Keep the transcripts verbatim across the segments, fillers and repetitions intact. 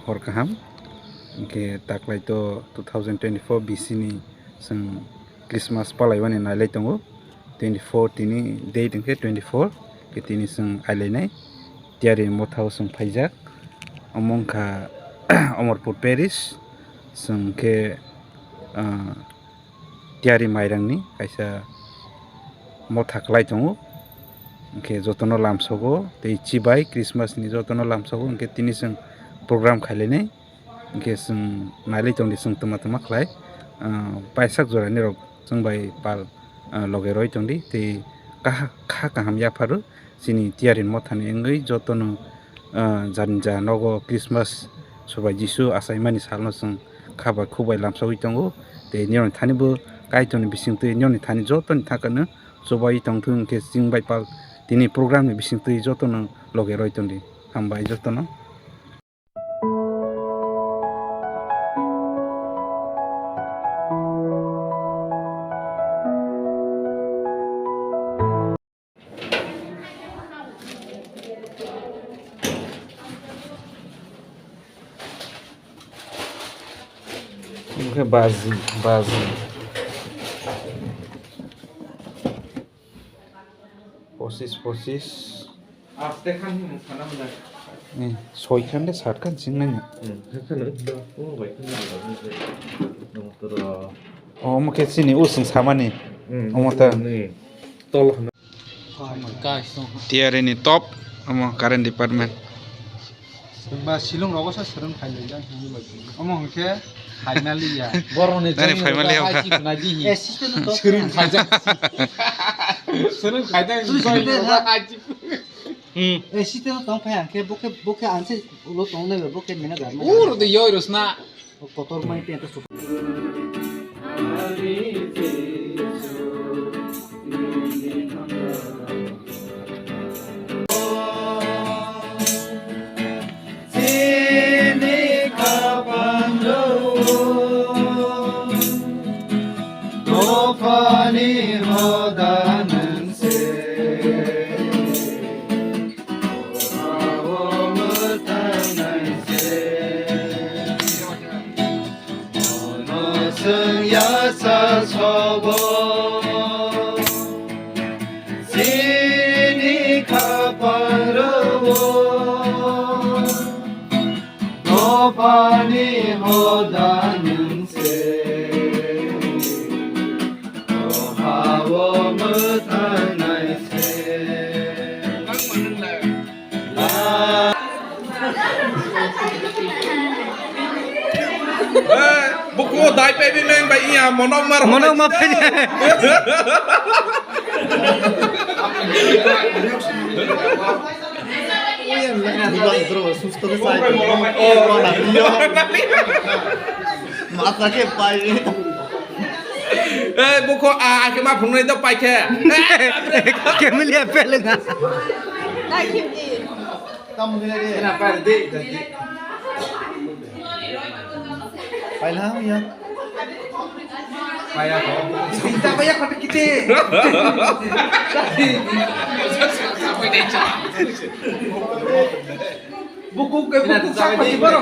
Hor kaham. Hwnkhe taklaito two thousand twenty-four B C ni chwng Christmas palaimani nailai tongo. Twenty-four tini date hwnkhe twenty-four, hwnkhe tini chwng ailainai. Tiyari mothao chwng phaijak. Omo wngkha Amarpur Parish. Chwng khe, ah, tiyari mairangni kaisa motha kwlai tongo. Hwnkhe jotono lamsogo tei chibai Christmas ni jotono lamsogo, hwnkhe tini chwng program khailainai. Hwnkhe chwng nailai tongdi, chwng twma twma khlai, ah, paisak jorani rok chwng bai pal, ah, loge roi tongdi tei kaha-, kha kaham yapharo. Chini tiyari mothani wngwi jotono, ah, jani ja nogo Christmas, Sobai Jisu achaimani salno chwng kha bai khuk bai lamsogwi tongo. Tei nini thani bo Kaitorni bisingtwi nini thani jotoni thangkano chubai tongthung, hwnkhe chwng bai pal tini program ni bisingtwi jotono loge roi tongdi. Hambai jotono. Omo khe baji, baji. Pochis, pochis. Aste khan hwnwi sana mwnai. Eh, soi khan de sat khan sing nai. Hmm, kha khan da, o bai khan da. Omo khe chini using samani. Hmm, omo ta. Tol hwnwi. Tiyari ni top, omo current department. Ba silung rogo sa sereng phai lai jang hwnwi bai. Omo hwnkhe phaimaliya. Boroni nani jani phaimaliya rogo ba? Haji khna dihi. Eh, system to. Sereng khaijak. Sereng khaijak. Tui jani sini rogo ha. Haji. Hmm. Eh, system to tong phai ang khe, bo khe, bo khe ang se ulo tong nai, bo khe mena gar. Uro de yoi rosna. Kotor mai pant. Chini khapang rwo, dophani hoda nwng se. Dophao mwthang nai se. Bono chwng yasa sobo. Chini khapang rwo, dophani hoda nwng se, dophao mwthang nai se. Eh, buku dai pebi meng bai iya monok mar. Monok ma pebi. Masa ke pai. Eh, buku a, a ke ma phungnai do pai ke. Kemilia pelenga. Tamo kena dia. Kena pai de, de. Pai lah ya. Pai ya. Kita pai ya kata kita. Buku ke buku siapa sih baru?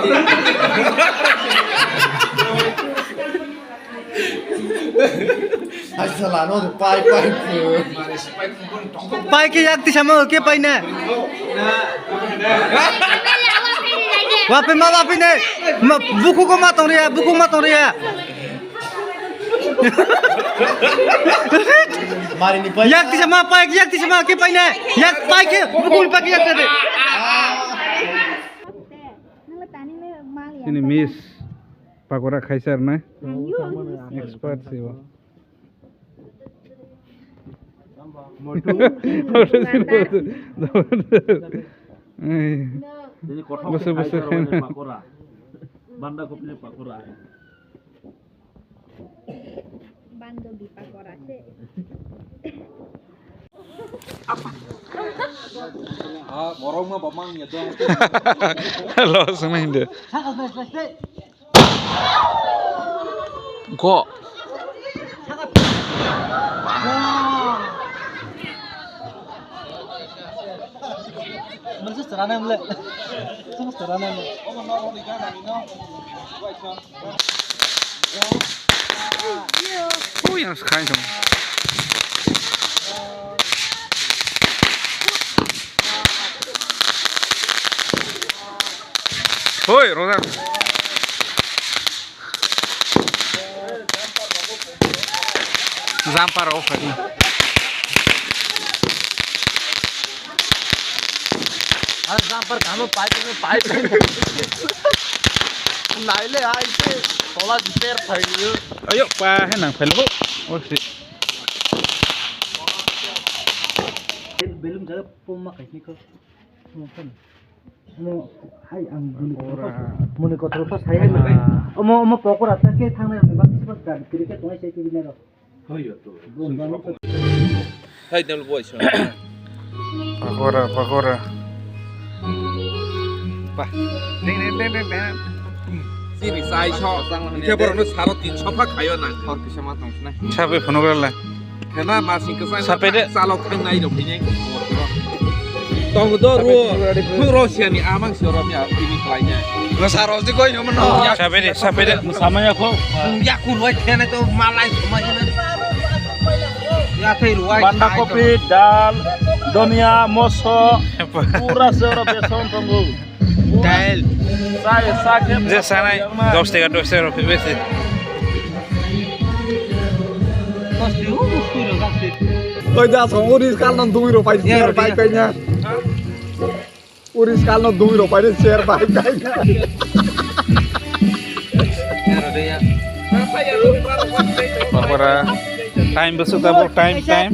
Asala no pai pai. Pai ke yak tisa ma ke pai na. Wape ma wape ne. Ma, buku ko ma tong ria, buku ma tong ria. Mari ni pai. Yak tisa ma pai, yak tisa ma ke pai na. Yak pai ke, buku ni pai ke yak tade. Ini miss. Pakora khaisa rwnai. Expert se bo. Motu. Motu se bo. Ei. Bwswk bwswk khaina. Pakora. Banda kopi ni pakora. Bandobi pakora se. Ah, borok ma bamang ya dong. Lo, sungna hindi. Go. Ui, ang se khaina tong. Hoi, Rojan. Jumper off hai. Ar jumper kamo pipe, pipe. Naile aise, tola jiter phai. Ayo, pa, he nang phelo. Oh, shit. Belum jaga poma kaisni ko. Mo hai ang muni kotor ko, muni kotor ko sai hai. Omo, omo pokora ta ke thangnai ba ba gar kiri ke tongai sai kiri nero. Hai dal boy so. Pakora, pakora. Bah. Ding, ding, ding, ding, ding. Sini sai so. Ite borok no saro tin so pha khayo nang. Thor kisa ma tong sinai. Sabe phunuk rala. Khena masing kwchang Sapede. Salok thang nai rok hinai. Tong do ro. Thung ro siani amang si ro mi a tini khlai nya. Lo sa ro si koi no mano. Sapede, sapede. Samaya ko. Ya ku roi khena to malai samai na. Ya thai roi. Banda kopi, dal, donia, moso, pura se ro beson tongo. Dail. Sa, sa khe je sanai dos taka, dos taka rok besi. Oi da, so uri skal no dui rok pai, ya, chair pai pai na. Uri skal no dui rok pai, chair pai pai na. Pakora. Time bwswk tabuk, time, time.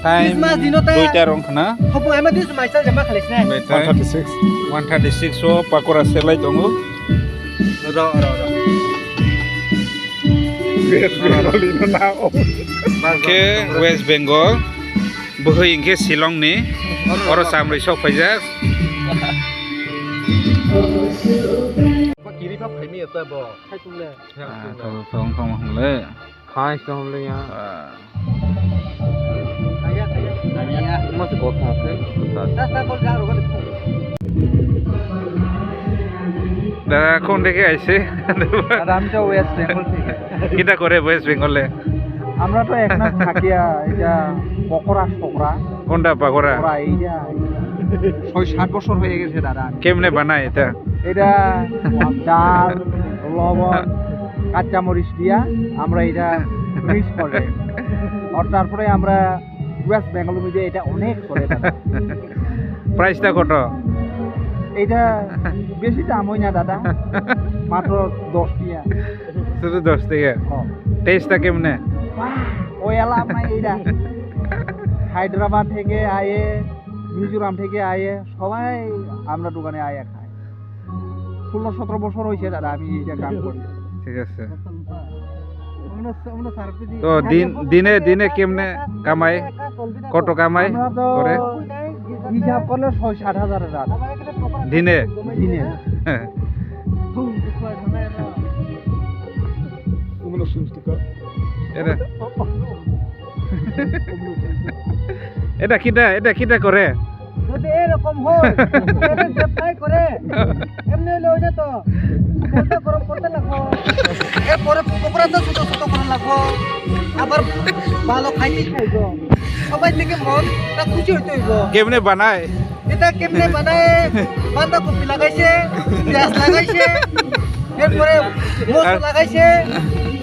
Time Christmas dino ta duita rong khna. Hobo ema dis maisal jama khalisne. Duita. One thirty six. One thirty six o pakora selai tongo. Ro, ro, ro. West Bengal ni na o. Khe West Bengal, bwhwi hinkhe Shillong ni, oro chamrwi sok phaijak. Kiri pa phaimi eta bo. Khai tungle. Ah, tong, tong, tong, le. Khai tong le ya. Ah. Kaya, kaya. Kaya. Mo se kotha se. Rasta kol ja ro. Dada, কোন থেকে আইছে? দাদা, আমি তো ওয়েস্ট বেঙ্গল থেকে। কিতা করে ওয়েস্ট বেঙ্গলে? আমরা তো এখানে থাকি, আহ, এটা পকোড়া, পকোড়া। কোনটা পকোড়া? পকোড়া, এইটা। ছয় সাত বছর হয়ে গেছে, দাদা। কেমনে বানায় এটা? এটা ডাল, লবণ, কাঁচামরিচ দিয়া আমরা এটা মিক্স করে। আর তারপরে আমরা ওয়েস্ট বেঙ্গলের মধ্যে এটা অনেক চলে, দাদা। প্রাইসটা কত? এটা বেশি দাম হয় না, দাদা, মাত্র দশ টিয়া। শুধু দশ টাকা? হ্যাঁ। টেস্টটা কেমনে? বাহ, ওই এলাম নাই এটা। হায়দ্রাবাদ থেকে আয়ে, মিজোরাম থেকে আয়ে, সবাই আমরা দোকানে আয়ে খায়। ষোলো সতেরো বছর হয়েছে, দাদা, আমি এইটা কাম করি। ঠিক আছে। তো দিন, দিনে, দিনে কেমনে কামাই? কত কামাই আমরা তো করে? হিসাব করলে ছয় সাত হাজার, দাদা। দিনে? দিনে। এটা, এটা কিটা, এটা কিটা করে? যদি এরকম হয়, তাহলে যে ট্রাই করে, এমনি হলে ওই যে তো, তেলটা গরম করতে লাগবো, এরপরে পকোড়াটা ছোট ছোট করা লাগবো, আবার ভালো খাইতে খাইবো, সবাই থেকে মনটা খুশি হইতে হইবো। কেমনে বানায়? এটা কেমনে বানায়? বাঁধাকপি লাগাইছে, পিঁয়াজ লাগাইছে, এরপরে মসলা আর লাগাইছে,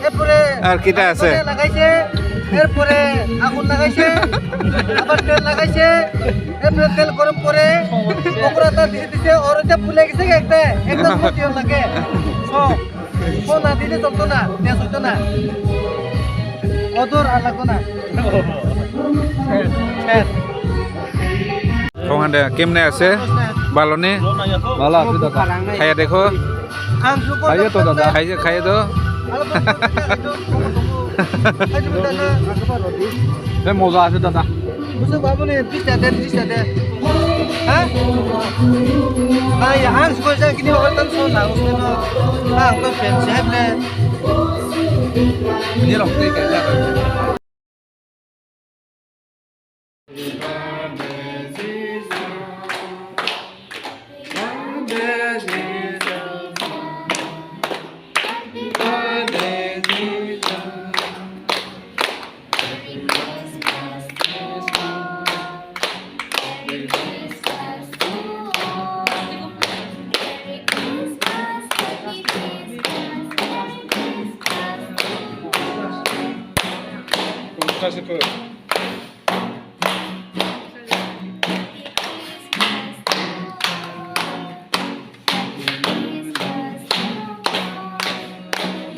এরপরে আর কিটা আছে? ধনিয়া লাগাইছে, এরপরে আগুন লাগাইছে, আবার তেল লাগাইছে, এরপরে তেল গরম করে পকোড়াটা দিয়ে দিছে, ওর ওইটা ফুলে গেছে একটা, একদম ফুটিয়ে লাগে। সব। সোনা দিলে চলতো না, টেস্ট হইতো না। অদর আর লাগতো না। শেষ, শেষ। Tong hande, kemne ase? Baloni? Bala ase, dada. Khaya dekho. Ang suko khaya to, dada. Khaya, khaya to. Khaya to, dada. Be moja ase, dada. Buso babu ne, tris ta de, tris ta de. Ha? Ai, ang sukoi sa kini bakal tan so na, usme no. Ang to fan se ble. Ni rok te ka ja.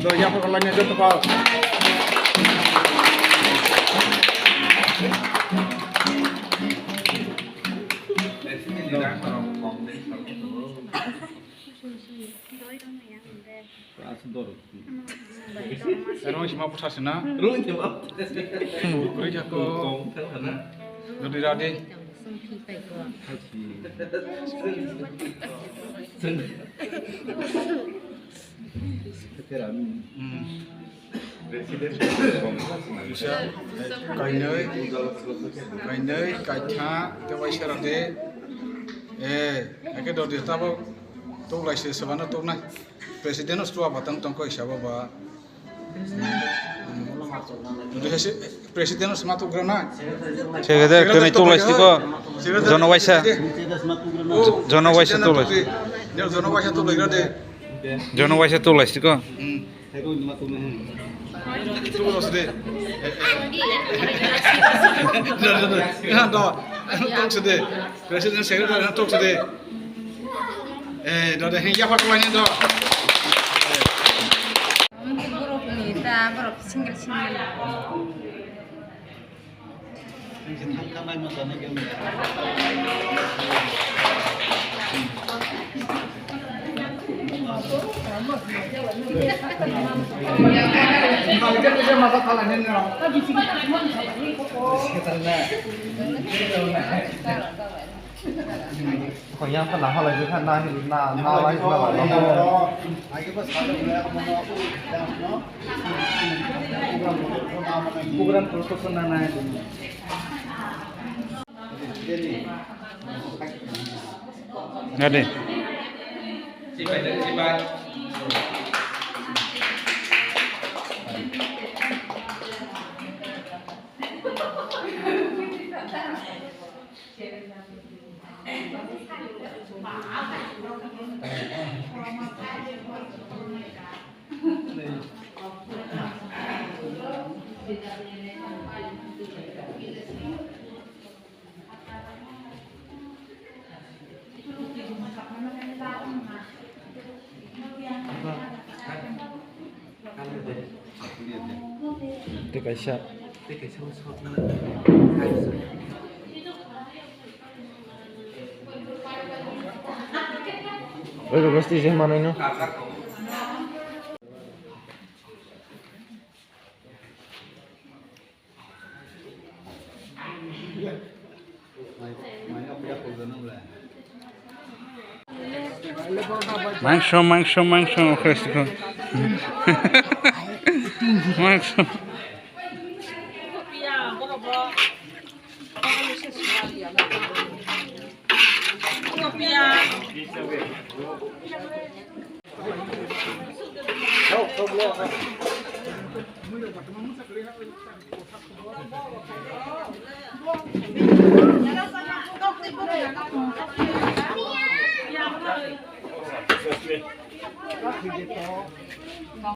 Do yapar kalanya joto pal. Rong sima pusa sina. Rong sima pusa sina. Kuri kha ko. Rodi rodi. Hmm. Kisa, kainwi, kainwi, kaitha, tei waisa rodi. Eh, ake dodi tabo tuklai se sebano tuknai. President no suwa batang tongkho hisabo ba. President no sema tukrana. Secretary, kwnwi tuklai siko. Jono waisa. Jono waisa tuklai. Jono waisa tuklai de. Jono waisa tuklai siko. Tuklai de. President secretary no tuklai de. Eh, do de, ya pa tuklai do. Borok ni ta, borok single single. Kho yang kha na halai kha na na na lai kha na lai. Program proposal na na. Ngade. Tei kaisa. Oi, rwgasti je manwi no. Mangso, mangso, mangso, okres ko. Mangso.